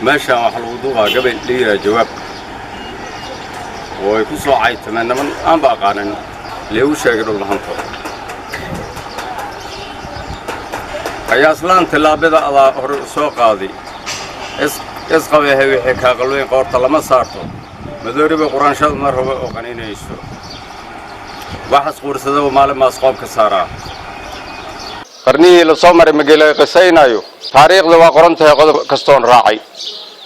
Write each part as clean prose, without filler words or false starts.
Meeshaan waxaa lagu duubaa gabay la yidhaha Jawaab, oo ay ku soo caytameen niman aanba aqaanin, leegu sheegay Dhulmahanto. Qayaaslaan tillaabada adaa hore u soo qaaday, isqabeehe wixii kaaqalweyn qoorta lama saarto, madooriba quraanshada ma rabo oo qaninayso, waxas quursadaba maalin maas qoobka saaraa. Qarnihii la soo maray magela qisaynaayo, taariikhda waa qoran tahay. Qodob kastoon raacay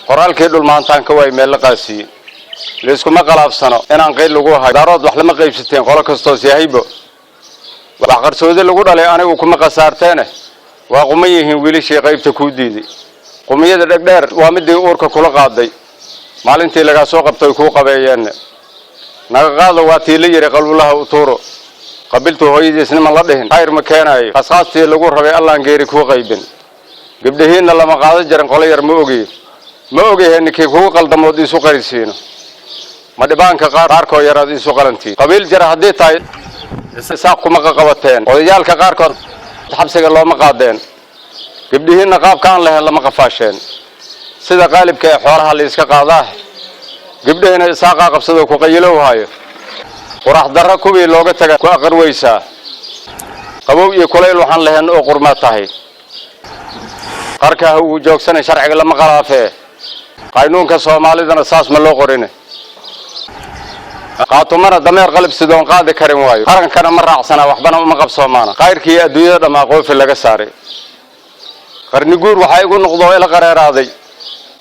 qoraalkii Dhulmahantaan ka waay meel la qaasiyey. Layskuma qalaafsano inaan qayl lagu hayo Daarood, wax lama qaybsateen qolo kastoos yahaybo. Wax qarsoodi lagu dhalay anigu kuma khasaarteene, waa quman yihiin wiilashii qaybta kuu diiday. Qumiyada dhegdheer waa midii uurka kula qaaday, maalintii lagaa soo qabtay kuu qabeeyeenne. Naga qaado waa tii la yidhi qalbulaha u tuuro, qabiltu hooyadiisniman la dhihin khayr ma keenaayo. Qasqaastii lagu rabay Allaan geeri kuu qaybin. Gabdhahiinna lama qaadan jarin qolo yar, ma ogiye, ma ogahe ninkii kugu qaldamood iisu qarisiino, ma dhibaanka qaarkoo yaraad iisu qalantiin. Qabiil jara haddii tahay Isaaq kuma qaqabateen, odayaalka qaarkood xabsiga looma qaadeen, gabdhihiinna qaabka aan lahayn lama qafaasheen. Sida qaalibka ee xoolaha la iska qaadaa, gabdhahiina Isaaqaa qabsadoo ku qayilow haayo. Qurax darro kuwii looga taga ku aqar weysaa, qabow iyo kulayl waxaan lahayn oo qurmaa tahay. Qarka ha uu joogsanay, sharciga lama qalaafee, qaynuunka Soomaalidana saas ma loo qorine. Qaatumana dameer qalib sidoon qaadi karin waayo, qarankana ma raacsana, waxbana uma qabsoomaana. Khayrkii adduunyada dhammaa qoofi laga saaray. Qarni guur waxaa igu noqdoo ila qareeraaday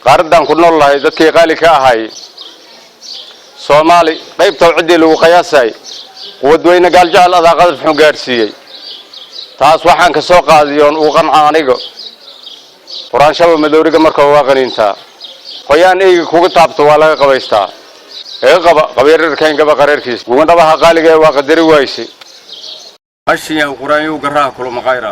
qaaraddaan ku nool lahay dadkii qaali ka ahaayey. Soomaali qaybta ciddii lagu qiyaasay, quwadweyne Gaaljecel adaa qadaf xun gaadhsiiyey. Taas waxaan ka soo qaadiyoon uu qanca aniga, quraanshaba madooriga marka waa qaniintaa, qoyaan eyga kuga taabto waa laga qabaystaa. Iga qaba qabiirarkayngaba qareerkiisa gugandhabaha qaaliga ee waa qadari wayse. Qashinyahu quraanyow garaha kulama qayra.